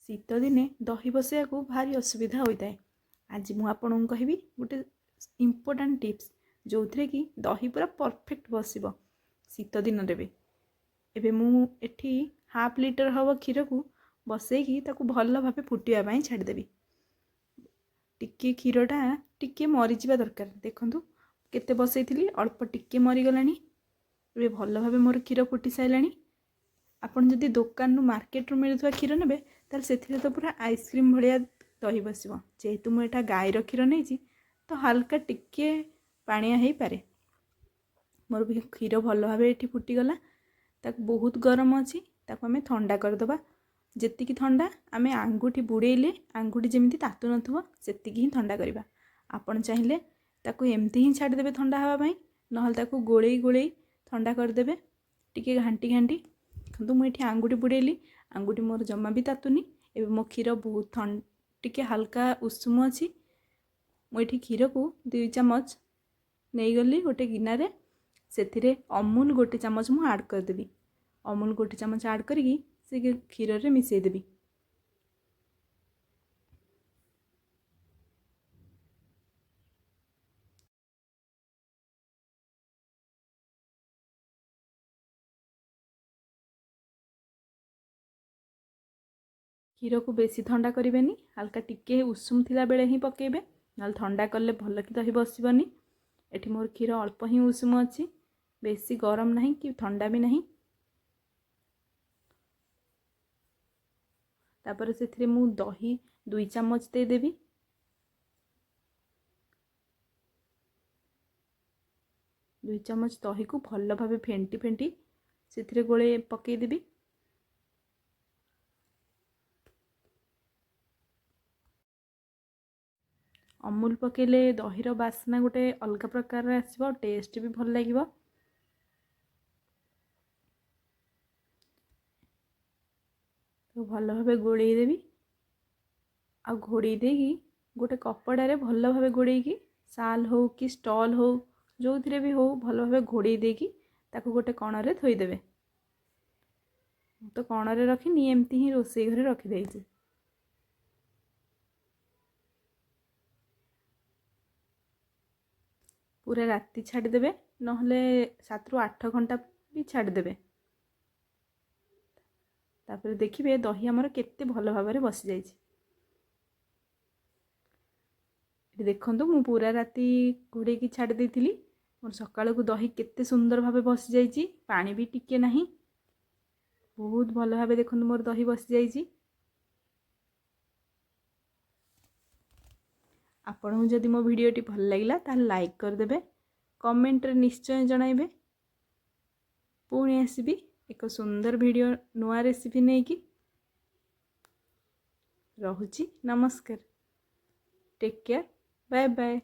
ଶୀତଦିନେ ଦହି ବସାଇବାକୁ ଭାରି ଅସୁବିଧା ହୋଇଥାଏ। ଆଜି ମୁଁ ଆପଣଙ୍କୁ କହିବି ଗୋଟେ ଇମ୍ପୋର୍ଟାଣ୍ଟ ଟିପ୍ସ, ଯେଉଁଥିରେ କି ଦହି ପୁରା ପରଫେକ୍ଟ ବସିବ ଶୀତ ଦିନରେ ବି। ଏବେ ମୁଁ ଏଠି ହାଫ୍ ଲିଟର ହେବ କ୍ଷୀରକୁ ବସେଇକି ତାକୁ ଭଲ ଭାବେ ଫୁଟିବା ପାଇଁ ଛାଡ଼ିଦେବି। ଟିକେ କ୍ଷୀରଟା ଟିକେ ମରିଯିବା ଦରକାର। ଦେଖନ୍ତୁ କେତେ ବସେଇଥିଲି, ଅଳ୍ପ ଟିକେ ମରିଗଲାଣି। ଏବେ ଭଲ ଭାବେ ମୋର କ୍ଷୀର ଫୁଟି ସାରିଲାଣି। ଆପଣ ଯଦି ଦୋକାନରୁ ମାର୍କେଟରୁ ମିଳୁଥିବା କ୍ଷୀର ନେବେ, ତାହେଲେ ସେଥିରେ ତ ପୁରା ଆଇସ୍କ୍ରିମ୍ ଭଳିଆ ଦହି ବସିବ। ଯେହେତୁ ମୁଁ ଏଇଟା ଗାଈର କ୍ଷୀର ନେଇଛି, ତ ହାଲକା ଟିକେ ପାଣିଆ ହେଇପାରେ। ମୋର ବି କ୍ଷୀର ଭଲ ଭାବେ ଏଠି ଫୁଟିଗଲା। ତାକୁ ବହୁତ ଗରମ ଅଛି, ତାକୁ ଆମେ ଥଣ୍ଡା କରିଦେବା। ଯେତିକି ଥଣ୍ଡା ଆମେ ଆଙ୍ଗୁଠି ବୁଡ଼େଇଲେ ଆଙ୍ଗୁଠି ଯେମିତି ତାତୁ ନଥିବ, ସେତିକି ହିଁ ଥଣ୍ଡା କରିବା। ଆପଣ ଚାହିଁଲେ ତାକୁ ଏମିତି ହିଁ ଛାଡ଼ିଦେବେ ଥଣ୍ଡା ହେବା ପାଇଁ, ନହେଲେ ତାକୁ ଗୋଳେଇ ଗୋଳେଇ ଥଣ୍ଡା କରିଦେବେ, ଟିକେ ଘାଣ୍ଟି ଘାଣ୍ଟି। କିନ୍ତୁ ମୁଁ ଏଠି ଆଙ୍ଗୁଠି ବୁଡ଼େଇଲି, ଆଙ୍ଗୁଠି ମୋର ଜମା ବି ତାତୁନି। ଏବେ ମୋ କ୍ଷୀର ବହୁତ ଟିକେ ହାଲକା ଉଷୁମ ଅଛି। ମୁଁ ଏଠି କ୍ଷୀରକୁ 2 ଚାମଚ ନେଇଗଲି ଗୋଟେ ଗିନାରେ। ସେଥିରେ ଅମୁଲ 1 ଚାମଚ ମୁଁ ଆଡ଼୍ କରିଦେବି। ଅମୁଲ 1 ଚାମଚ ଆଡ଼୍ କରିକି ସେ କ୍ଷୀରରେ ମିଶାଇଦେବି। କ୍ଷୀରକୁ ବେଶୀ ଥଣ୍ଡା କରିବେନି, ହାଲକା ଟିକେ ଉଷୁମ ଥିଲାବେଳେ ହିଁ ପକାଇବେ, ନହେଲେ ଥଣ୍ଡା କଲେ ଭଲ କି ଦହି ବସିବନି। ଏଠି ମୋର କ୍ଷୀର ଅଳ୍ପ ହିଁ ଉଷୁମ ଅଛି, ବେଶୀ ଗରମ ନାହିଁ କି ଥଣ୍ଡା ବି ନାହିଁ। ତାପରେ ସେଥିରେ ମୁଁ ଦହି 2 ଚାମଚ ଦେଇଦେବି। 2 ଚାମଚ ଦହିକୁ ଭଲ ଭାବେ ଫେଣ୍ଟି ଫେଣ୍ଟି ସେଥିରେ ଗୋଳେଇ ପକାଇଦେବି। ଅମୁଲ ପକାଇଲେ ଦହିର ବାସ୍ନା ଗୋଟେ ଅଲଗା ପ୍ରକାରର ଆସିବ, ଟେଷ୍ଟ ବି ଭଲ ଲାଗିବ। ତ ଭଲ ଭାବେ ଗୋଳେଇ ଦେବି। ଆଉ ଘୋଡ଼େଇ ଦେଇକି ଗୋଟେ କପଡ଼ାରେ ଭଲ ଭାବେ ଘୋଡ଼େଇକି, ଶାଲ୍ ହଉ କି ଷ୍ଟଲ୍ ହଉ, ଯେଉଁଥିରେ ବି ହଉ, ଭଲ ଭାବେ ଘୋଡ଼େଇ ଦେଇକି ତାକୁ ଗୋଟେ କଣରେ ଥୋଇଦେବେ। ମୁଁ ତ କଣରେ ରଖିନି, ଏମିତି ହିଁ ରୋଷେଇ ଘରେ ରଖିଦେଇଛି। ପୁରା ରାତି ଛାଡ଼ିଦେବେ, ନହେଲେ 7ରୁ 8 ଘଣ୍ଟା ବି ଛାଡ଼ିଦେବେ। ତାପରେ ଦେଖିବେ ଦହି ଆମର କେତେ ଭଲ ଭାବରେ ବସିଯାଇଛି। ଏଠି ଦେଖନ୍ତୁ, ମୁଁ ପୁରା ରାତି ଘୋଡ଼େଇକି ଛାଡ଼ି ଦେଇଥିଲି। ମୋର ସକାଳକୁ ଦହି କେତେ ସୁନ୍ଦର ଭାବେ ବସିଯାଇଛି, ପାଣି ବି ଟିକେ ନାହିଁ। ବହୁତ ଭଲ ଭାବେ ଦେଖନ୍ତୁ ମୋର ଦହି ବସିଯାଇଛି। ଆପଣଙ୍କୁ ଯଦି ମୋ ଭିଡ଼ିଓଟି ଭଲ ଲାଗିଲା, ତାହେଲେ ଲାଇକ୍ କରିଦେବେ, କମେଣ୍ଟରେ ନିଶ୍ଚୟ ଜଣାଇବେ। ପୁଣି ଆସିବି ଏକ ସୁନ୍ଦର ଭିଡ଼ିଓ, ନୂଆ ରେସିପି ନେଇକି। ରହୁଛି, ନମସ୍କାର, ଟେକ୍ କେୟାର, ବାଏ ବାଏ।